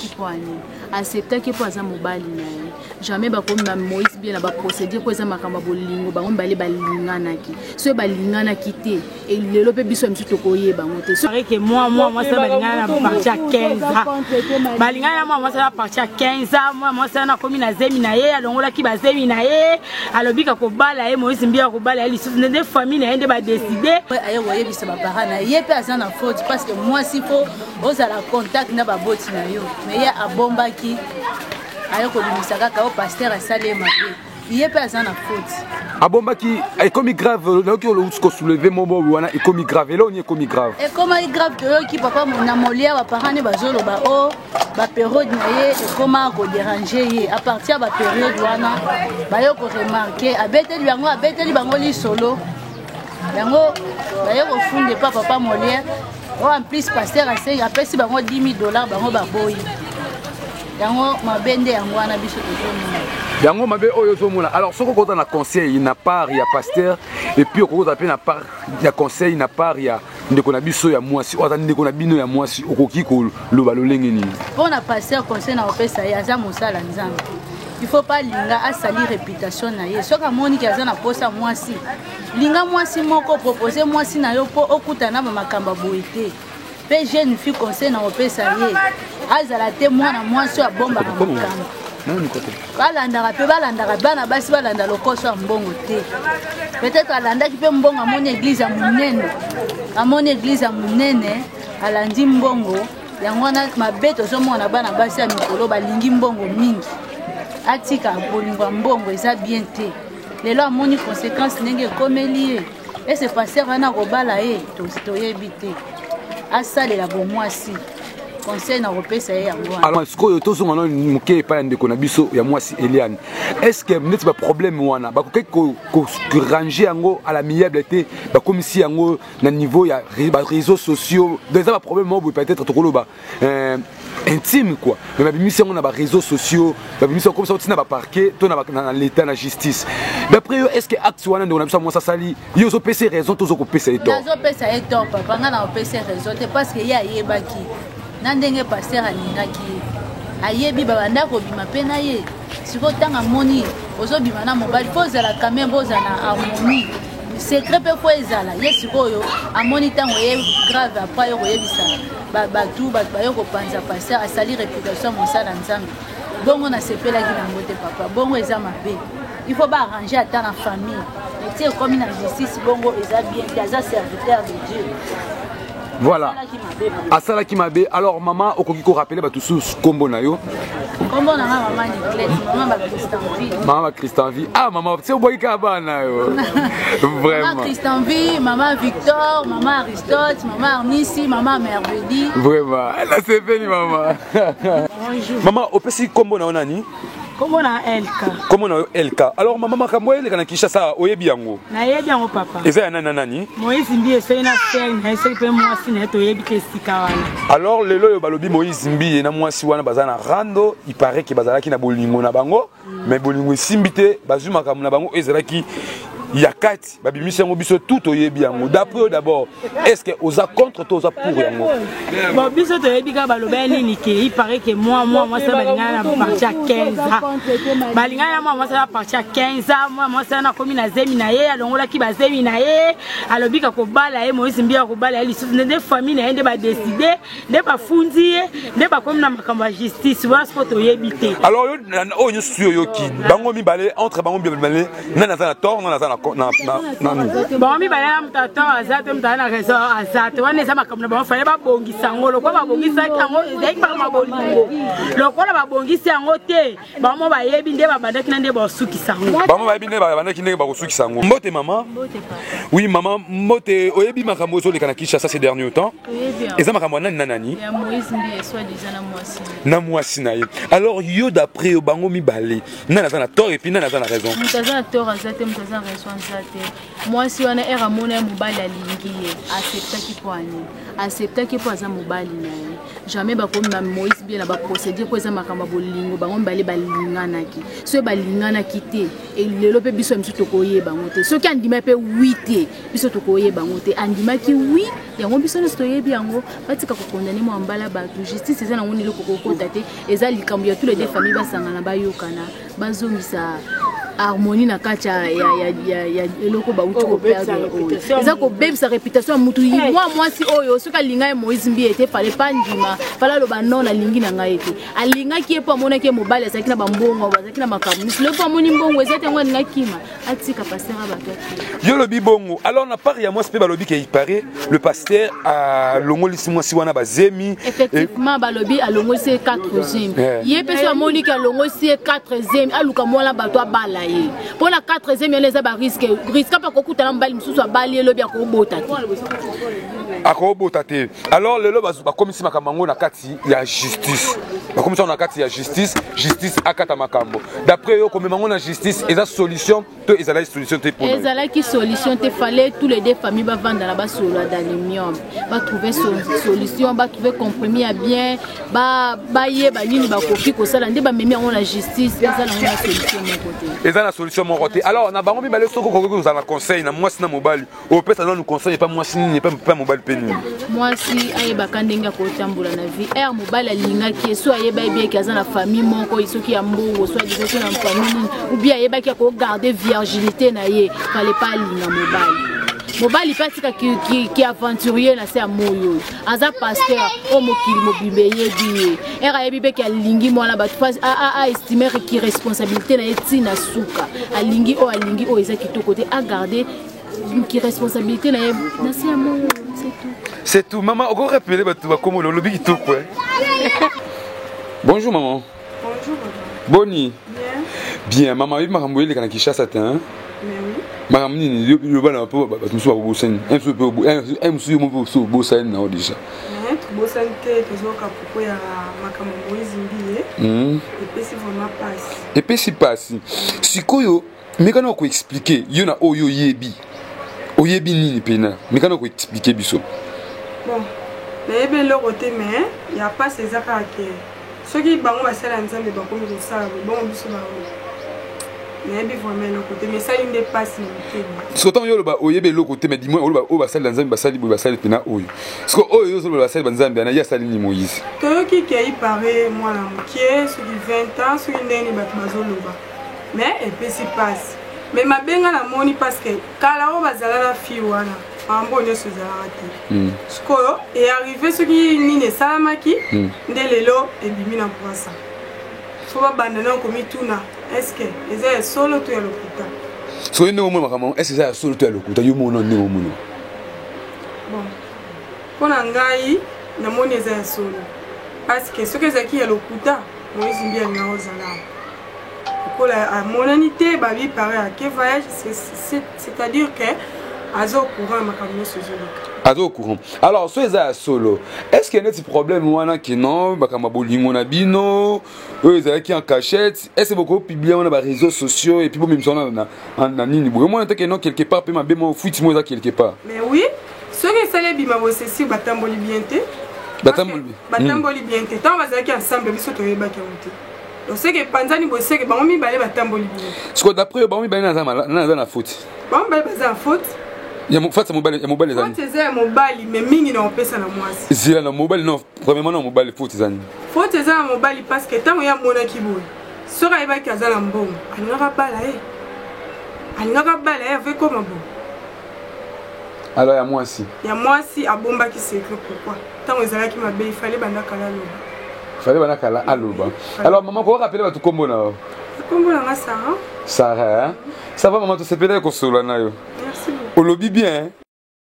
Acceptaki mpo ani? Acceptaki mpo aza mobali na ye. Jamais bakomi ba Moïse bien na baprocédure mpo eza makambo ya bolingo. Bango mibale balinganaki. Soki balinganaki te, lelo mpe biso ya misu tokoyeba yango te. Ke mwa mwa mwasi balingana na parti ya 15 ans, balingana na mwa mwasi na parti ya 15 ans. Mwa mwasi wana akomi na zemi na ye, alongolaki bazemi na ye, alobi ka kobala ye Moïse Mbiye, akobala ye lisusu nde famille na ye nde badécider. Aye koyebisa baparent na ye mpe aza na faute, parce que mwasi fo ozala contact na baboti na yo, mais ye abombaki, aye kobimisa kaka oyo pasteur asali ye mabe. Ye mpe aza na faute. Abombaki, ekomi grave. Nayoki oluti kosoulever mobo wana, ekomi grave. Eloko nini ekomi grave? Ekomaki grave, toyoki papa na Molière, baparent nde bazoloba o bapériode na ye ekoma kodéranger ye. À partir ya bapériode wana, baye koremarquer, abeteli yango, abeteli bango lisolo yango, baye kofunda epa papa Molière. Oyo en plus pasteur asengi, apesi bango 10 000 $, bango baboyi. Yango mabe nde yango wana biso tozomona. Yango mabe oyo ozomona. Alors soki okota na conseil na part ya pasteur, et puis okokota mpe na part ya conseil na part ya ndeko na biso ya mwasi oyo aza ndeko na bino ya mwasi, okoki koloba lolenge nini? Mpo na pasteur, conseil na kopesa ye, aza mosala Nzambe, il faut pas linga asali réputation na ye. Soki amoniki aza na posa mwasi, linga mwasi moko, propose mwasi na yo mpo okutana na bamakambo ya boye te. Mpe jeune fille, conseil na kopesa ye, azala te mwana mwasi oyo abombaka makambo. Balandaka mpe balandaka bana basi, balanda lokoso ya mbongo te. Peut-être alandaki mpe mbongo, amoni église ya monene, amoni église ya monene, alandi mbongo. Yango wana mabe tozomona bana basi ya mikolo balingi mbongo mingi. Atika bolingo ya mbongo, eza bien te. Lelo amoni conséquence ndenge ekomeli ye. Ese pasteur wana akobala ye, toyebi te. Asalela bomwasi, conseil na kopesa ye yango wana. Alors sikoyo tozonga nano moke epai ya ndeko na biso ya mwasi Eliane. Est ce que neti baproblème wana bakokaki koranger yango à l'amiable te, bakomisi yango na niveau ya baréseaux sociaux? Donc eza baproblème moko boye peut-être tokoloba intime quoi, mais babimisi yango na baréseaux sociaux, babimisi yango komisa ntina baparquet to na l'état, na justice. D'après yo, est ce que acte wana ndeko na biso ya mwasi asali, yo ozopesa raison to ozokopesa ye tort? Nazopesa ye tort, papa. Ngai na kopesa ye raison te, parce que ye ayebaki na ndenge pasteur alingaki ye, ayebi babanda kobima mpe na ye. Sikoyo ntango amoni ozobima na mobali, fo ozala quand même, bozala na harmonie, secret mpe fo ezala. Ye sikoyo amoni ntango ye grave, après ayo koyebisa bato, bato bayo kopanza, pasteur asali réputation ya mosala Nzambe. Bongo nasepelaki nango te, papa. Bongo eza mabe, il faut baarranger ata na famille eti ekomi na justice, bongo eza bien te. Aza serviteur de Dieu. Voilà, asalaki mabe. Alors mama, okoki korappeler bato susu nkombo na yo? Nkombo na nga mama Niclete, mama Bachristanvie. Mama Bachristanvie. Ah mama, se obwaki kaka bana yo. Vraiment, mama Christanvie, mama Victor, mama Aristote, mama Arnisi, mama Mervedi. Vraiment, nasepeli mama. Mama, opesi nkombo na yo nani? Kombo na Elka. Kombo na yo Elka. Alors mama, makambo eleka na Kinshasa, oyebi yango? Nayebi yango, papa. Eza ya nani na nani? Moïse Mbiye soki na sœur na ye, soki mpe mwasi na ye, toyebi te esika wana. Alors lelo oyo balobi Moïse Mbiye na mwasi wana baza na rando. Il paraît ke bazalaki na bolingo na bango, mais bolingo esimbi te, bazwi makambo na bango oyo ezalaki ya kati, babimisi yango, biso tout toyebi yango. D'après oyo d'abord, est ce que oza contre to oza pour yango? Bon, biso toyebi kaka baloba ya nini ke il paraît ke mwa mwa mwasi balingana na parti ya 15 ans, balingana na mwa mwasi na parti ya 15 ans. Mwa mwasi wana akomi na zemi na ye, alongolaki bazemi na ye, alobi ka kobala ye Moïse Mbiye, akobala ye lisusu nde famille na ye nde badécider, nde bafundi ye, nde bakomi na makambo ya justice wana. Siko toyebi te. Alors yo, oyo nyonso soki oyoki bango mibale, entre bango mibale, nani aza na tort, nani aza na nini? Bango mibale na moto ato aza te, moto aza na raison aza te. Wana eza makambo na bango, fale babongisa yango lokola babongisaki yango. Ezalaki makambo ya bolingo, lokola babongisi yango te, bango bayebi nde babandaki na nde basukisa yango. Bango bayebi nde babandaki, ndenge bakosukisa yango. Mbote mama. Oui mama, mbote. Oyebi makambo ezoleka na Kinshasa ces derniers temps? Eza makambo ya nani na nani? Na mwasi na ye. Alors yo, d'après yo, bango mibale, nani aza na tort et puis nani aza na raison? Moto aza na tort aza te, moto aza na raison aza te. Mwasi wana ere amona ye mobali alingi ye, acceptaki mpo ani? Acceptaki mpo aza mobali na ye. Jamais bakomema Moïse Mbiye na baprocédure mpo eza makambo ya bolingo, bango mibale balinganaki. Soki balinganaki te, lelo mpe biso ya misu tokoyeba yango te. Soki andimaki mpe wi te, biso tokoyeba yango te. Andimaki wi, yango biso nyonso toyebi yango. Batika kokondane mwa mbala bato. Justice eza nango eloko kokota te, eza likambo ya tous les deux familles basangana, bayokana, bazongisa harmonie na kati ya eloko bauti koperdre. Oyo eza kobebisa réputation ya mutu. Mwa mwasi oyo, soki alinga ye Moïse Mbiye te, fallait pas ndima, fallait aloba non, alingi na ngai te. Alingaki ye mpo amonaki ye mobali azalaki na bambongo, azalaki na makambo nyonso. Lelo mpo amoni mbongo eza te, yango alingaki kima, atika pasteur ya bato. Yo lobi bongo. Alors na part ya mwasi mpe, balobi ke il paraît le pasteur alongolisi mwasi wana bazemi. Effectivement, balobi alongolisi ye 4 zemi. Ye mpe so amoniki alongolisi ye 4 zemi, aluka mwana bato abala ye, mpo na 4 zemi wana eza barisque, risque mpe akokutana mobali mosusu abali, elobi akobota te. Akobota te. Alors lelo bakomisi makambo yango na kati ya justice, bakomisi yango na kati ya justice, justice akata makambo. D'après yo, komema yango na justice eza solution to ezalaki solution te mpona? Ezalaki solution te. Fallait tous les deux familles bavanda na basolola dans l'amiable, batrouve solution, batrouve compromis ya bien, bayeba nini bakoki kosala. Nde bamemi yango na justice, eza nango na solution moko te. Eza na solution moko te. Alors na bango mibale, soki okoki kozala na conseil na mwasi na mobali, opesa nanu conseil epa mwasi nini, epa mobali mpe nini? Mwasi ayebaka ndenge akotambola na vie. Ere mobali alingaki ye, so ayeba yebi eke aza na famille moko, soki ya mbongo, so adiza, so na famille nini, ou bien ayebaki akogarde virginité na ye, fallait pas alinga mobali. Mobali mpe atika ki aventurier na se ya moi oyo. Aza pasteur oyo mokili mobimba eyebi ye. Ere ayebi mpe ke alingi mwana bato, aestime ki responsabilité na ye ntina suka. Alingi oyo, alingi oyo, eza kitoko te. Agarde ki responsabilité na ye na se ya moi oyo, c'est tout. C'est tout. Mama, okorappeler bato bakomolo, olobi kitoko. Bonjour maman. Bonjour papa. Boni? Bien. Bien mama, oyebi makambo eleka na Kinshasa te, hein? Mais oui. Makambo nini? Loba na mpo bato mosusu bakobosani mosusu, yo moko mosusu obosani nao déjà. Mais tobosani te, tozoyoka propos ya makambo Moïse Mbiye. Epesi vraiment pasi. Epesi pasi. Sikoyo mekana koexpliquer yo na oyo oyebi. Oyebi nini mpena? Mekana koexpliquer biso. Bon, nayebi eloko te, mais ya pasi eza kaka ke soki bango basala ya Nzambe bakomi kosala boye, bongo biso bango? Nayebi vraiment eloko te, mais esali nde pasi na motema. Siko ntango yo oloba oyebi eloko te, mais dis-moi, oloba oyo basali na Nzambe basali boye, basali mpena oyo. Siko oyo yo ozoloba basali banzambe ana, ye asali nini, Moïse? Toyoki ke il paraît mwana mokie, soki 20 ans, soki ndenge nini bato bazoloba, mais epesi mpasi. Mais mabenga namoni, parce que kala oyo bazala na fille wana, makambo oyo nyonso ezalaka te. Sikoyo earrive soki nini esalamaki nde lelo ebimi na mpwasa. Fo babanda nano komituna: est-ce eza ya solo to ya lokuta? Soki ndenge omona makambo, est-ce eza ya solo to ya lokuta? Yo mona ndenge omona. Bon, mpo na ngai namoni eza ya solo, parce que soki ezalaki ya lokuta, Moïse Mbiye alingaka ozala lokola amonani te. Babi pare ake voyage, c'est-à-dire que aza au courant ya makambo nyonso ezoleka. Aza au courant. Alors so eza ya solo, est ce que neti problème wana ke non, makambo ya bolingo na bino oyo ezalaki en cachette, est ce que bokopublier wana baréseaux sociaux et puis bomemisa wana na nini boye? Omona te ke non, quelque part mpe mabe moko, fuite moko eza quelque part? Mais oui, soki esali ebima bosesi, batamboli bien te. Batamboli. Batamboli bien te. Ntango bazalaki ensemble, biso toyebaki yango te. Donc seke epanzani boye, seke bango mibale batamboli bien. Siko d'après yo, bango mibale naza na faute? Bango mibale baza na faute. Faute ya mobali, ya mobali ezani? Faute eza ya mobali, mais mingi na kopesa na mwasi. Zela, na mobali non, premièrement na mobali faute ezani? Faute eza na mobali, parce que ntango ye amonaki boye, soki ayebaki aza na mbongo, alingaka bala ye, alingaka bala ye ave koma boye. Alors ya mwasi? Ya mwasi abombaki secret pourquoi? Ntango ezalaki mabe, ifale banda kala aloba. Fale banda kala aloba. Alors mama, korappeler bato kombo na yo? Kombo nanga Sara. Sara, hein? Ça va mama, tosepelaki kosolola na yo. Merci beaucoup. Olobi bien.